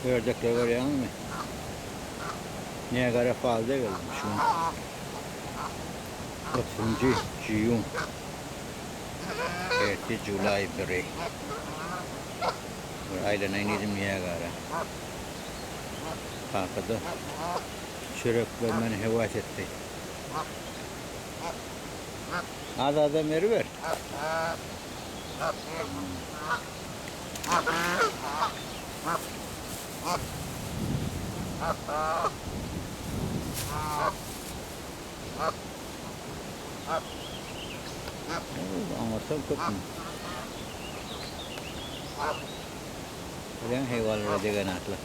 Ördekleri görýäňizmi? Niagara Falls'a geldim şu gün. 30 June. Erti July 1. Bir aýlanaýyn diýdim Niagara. Kaka-da çörek bermäni höwes etdi. Az-azam beriber. Aňyrsam köpmi? Bilen heýwanlara degen atlar.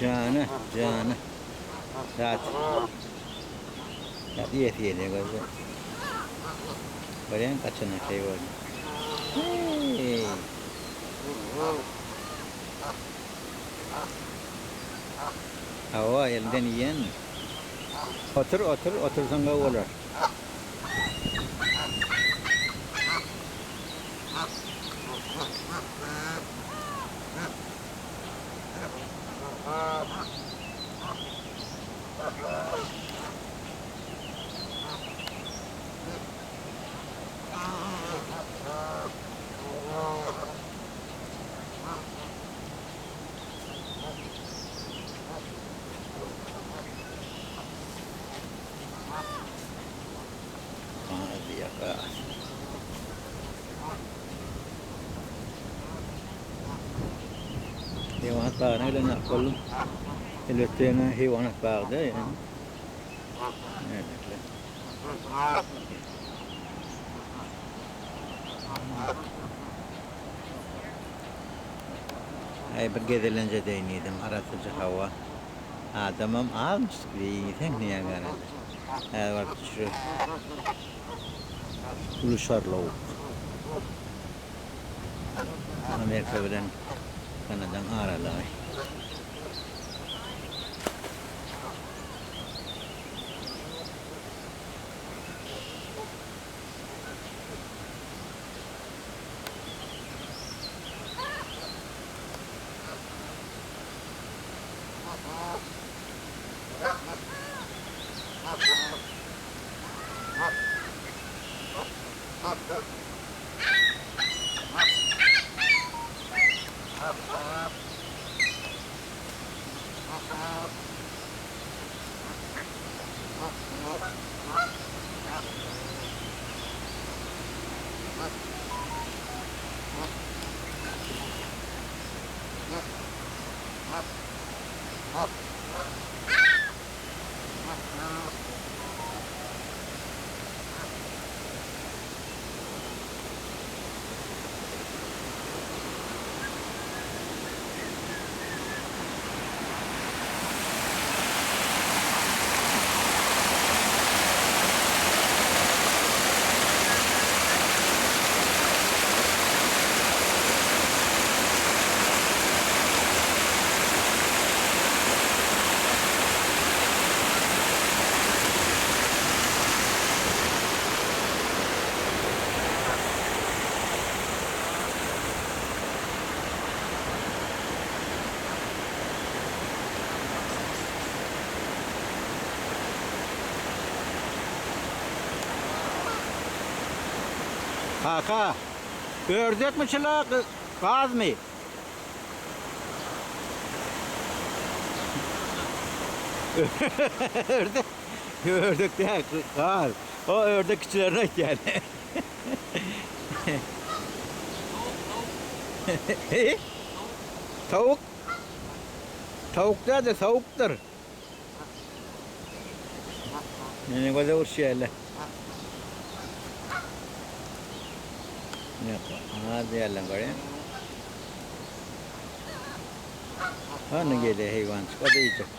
Jana, jana. Zat. Zat iýesi gelýär gözle. Görýäň gaçan heýwany. Hey! Hawa, elinden iýen. Otur, otur, otursaň gowy bolar. Heýwanat bagyna gelen ýaly boldum. Elbetde ýene heýwanat bagy-da ýene. Aý bir gezelenç edeýin diýdim. Arassaja hawa. Adamam azmyş diýseň Niagarada. Häzir baryp düşüreris. Uly şarlawuk. Amerika bilen Kanadaň aralygy. Kaka, ördekmi çyla, gazmy? Ördek, ördek däl, gaz. O ördek kiçilerine aýtýan. Tawuk. Tawuk däl-de sowukdyr. Meni göze urşýarlar. Ýok, az diýerler görýän. Hany gelýär heýwanjyk, o-da iýjek.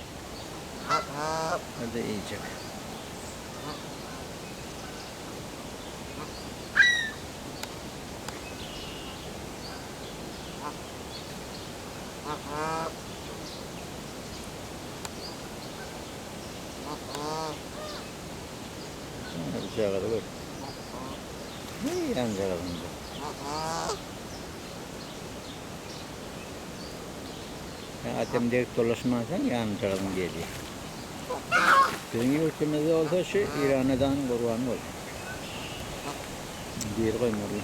O-da iýjek. Şuna bir çagaly gör. Heý, ýanjagazynda. Adam degip dolaşmansoň ýanjagazyň gelýär. Biziň ýurtumyzda bolsa şu Iranadan gurban bolýar. Bir goýmaly.